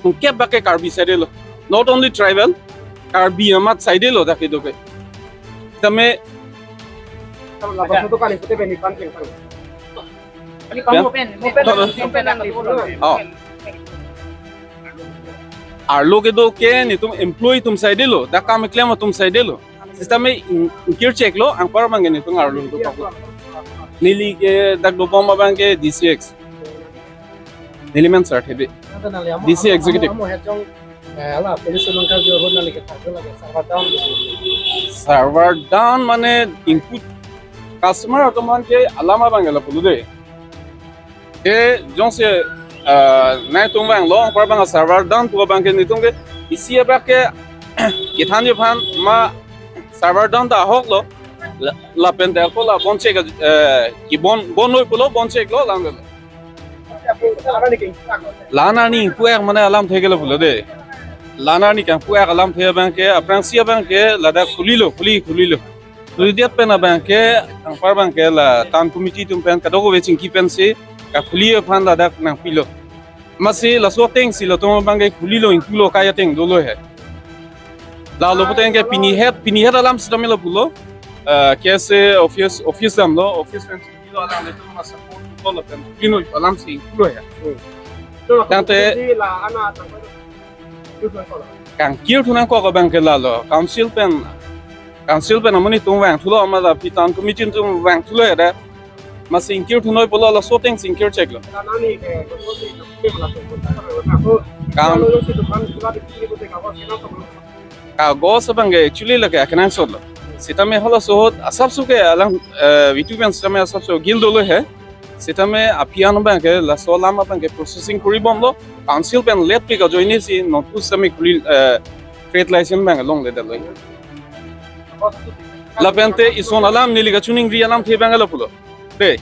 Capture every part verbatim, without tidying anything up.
Kep bak ke Karbi side lo. Not only tribal, Karbi amat side lo dak kedo ke. Tame kalau lapas itu kali itu beni pan peng pan. Ini pan Ya. Open, open, open, open, open. Oh. Arlo kedo ke netum employee atum side lo, dak kam keklem atum side lo. Sitame in-, ingkir chek lo, anpar abang ke netum arlo kedo pak lo. Neli ke dak dobom abang ke D C X. Neli men sir thebe. D C executive. Amo hejong, eh, ala police ulangkar jo hon nali ke thak lagi, server down. Server down mane input customer atum an ke alam abang ke lapulo de. Ke jongsi, eh, nangtum vanglo, anpar abang server down pu abang ke netum ke isi abang ke kethan jo aphan ma server down ta ahok lo. La, lapen ta ko la bon chek, eh, kebon, bon noi pulo bon chek lo lang lo. La-an arni ingpu-ek mane alamthe ke lapulo de. La-an arni kangpu-ek alamthe abang ke, aphrangsi abang ke ladak khulilo, khuli, khulilo. Khuli det pen abang ke, anpar abang ke la town committee atum pen kadokave chingki pensi kakhuli aphan ladak nangpilo. Amatsi laso atengsi latum abang ke khulilo, ingpulo, kai ateng dolo he. Lalo pute ke pini het, pini het alam sitame lapulo. Eh, K S A office, office damlo, office pen lo alam itu masa ko lapen pino alamsi ingpulo ya. Hmm. Tangte kangkir thu nangkok abang ke lalo, council pen, council pen amonit atum vangthulo, amat api town committee atum vangthulo ya da. Amatsi ingkir thu noi pulo, laso atengsi ingkir chek lo. Kam kagos abang ke actually lake akenangsot lo. Sitame halaso ahut asapso ke alang, eh, vitu pen sitame asapso gil dolo he. Sitame api an abang ke laso alam abang ke processing kori bomlo. Council pen let pi kajoinesi non pu sitame khuli, eh, trade license abang longledetlo. Lapen te ison alam neli kachiningri alamthe abang lapulo. De,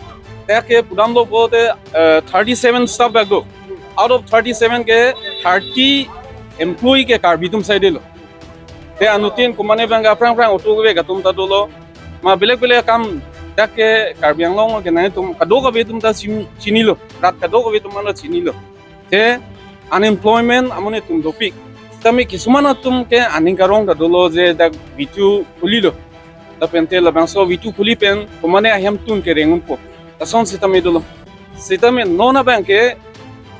dak ke pudamlo pute, eh, thirty-seven staff bak do. Out of thirty-seven ke thirty employee ke Karbi atum side lo. Te anuttin komane abang ke aphrang aphrang auto ke atum ta dolo. Ma belek belek akam dak ke Karbi Anglong ke nangtum kadokave atum ta chini, chinilo. Rat kadokave atum ta chinilo. Te unemployment amonit atum dopik. Sitame kisuman atum ke aning karong ta dolo je dak vitu khulilo. Lapen te labangso vitu khuli pen komane ahemtun ke reng unpo. Lason sitame dolo. Sitame non abang ke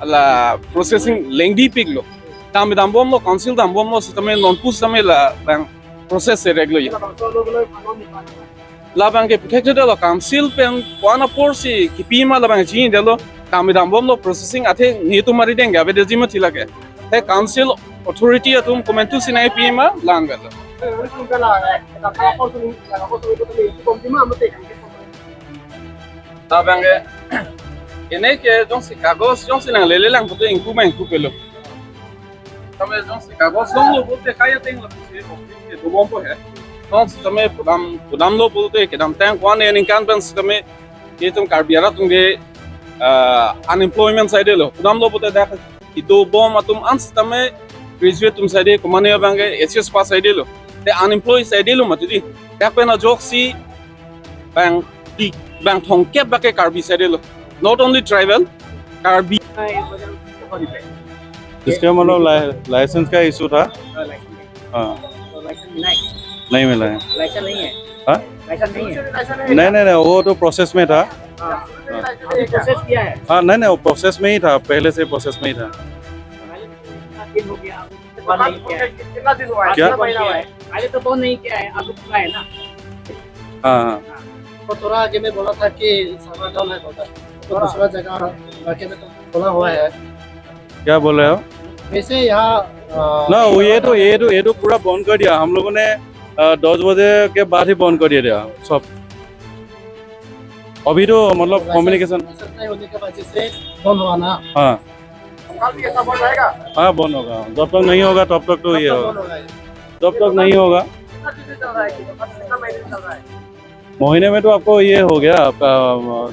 la processing lengdipik lo. Dam dambomlo, council dambomlo, sitame non pu sitame labang process sereklo ya. Labang ke puthek dolo, council pen ko-an aporsi kipi ma labang chinidetlo, dam dambomlo, processing athe netum arideng ke avedetji ma thilake. Te council authority atum komantusi nangpi ma lang galo. Labang ke, ene ke jongsi kagos jongsi nanglele lang pute ingpu ma ingpu pelo. Tame jongsi kagos longlo pute kai ateng lapusi ke dobompo he. Ton sitame pudam, pudamlo pute kedamtang ko-an aningkan pen sitame itum Karbi arat atum ke, ah, unemployment side lo. Pudamlo pute dak kedobom atum an sitame graduate atum side, komane abang ke H S pass side lo. Te unemployed side lo mati di. Dak pen ajoksi bang di, bang thomkep bak ke Karbi side lo. Not only tribal, Karbi. इसका मतलब लाइ-, लाइसेंस का इशू था। हाँ। तो लाइसेंस मिला है? नहीं मिला है। लाइसेंस नहीं है? हाँ? लाइसेंस नहीं है? नहीं, नहीं, नहीं, वो तो प्रोसेस में था। हाँ। अभी प्रोसेस किया है? हाँ, नहीं, नहीं, वो प्रोसेस में ही था, पहले से प्रोसेस में ही था। कितना दिन हो गया? दुकान खोल के कितना दिन हुआ है? क्या? कितना महीना हुआ है? पहले तो बंद नहीं किया है, अभी खुला है ना। हाँ, हाँ। तो थोड़ा आगे में बोला था कि सर्वर डाउन है बोला, तो हाँ। दूसरा जगह इलाके में तो खोला हुआ है। क्या बोल रहे हो? वैसे यहाँ, अ, ना, वो ये तो, ये तो, ये तो पूरा बंद कर दिया हम लोगों ने। अ, दस बजे के बाद ही बंद कर दिया सब। अभी तो मतलब लाइसेंस, कम्युनिकेशन लाइसेंस नहीं होने के वजह से बंद हुआ ना? हाँ। कल भी ऐसा बंद रहेगा? हाँ, बंद होगा। जब तक नहीं होगा, तब तक तो ये होगा। जब तक नहीं होगा। कितना दिन से चल रहा है? कितना महीने से चल रहा है? महीने में तो आपको ये हो गया आपका, अ,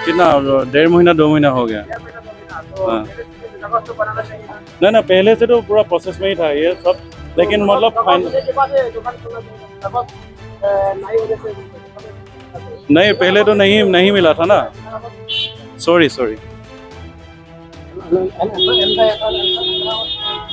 कितना, डेढ़ महीना, दो महीना हो गया। डेढ़ महीना, दो महीना, तो हाँ। पहले से भी कागज तो बनाना चाहिए था। नहीं, नहीं, पहले से तो पूरा प्रोसेस में ही था ये सब, लेकिन तो मतलब कागज फाइन- होने के बाद ये दुकान खोलना चाहिए, कागज, अ, नहीं होने से नहीं, पहले तो नहीं, नहीं मिला था ना। Sorry, sorry. Ano, ano, ano, ano, ano, ano, ano,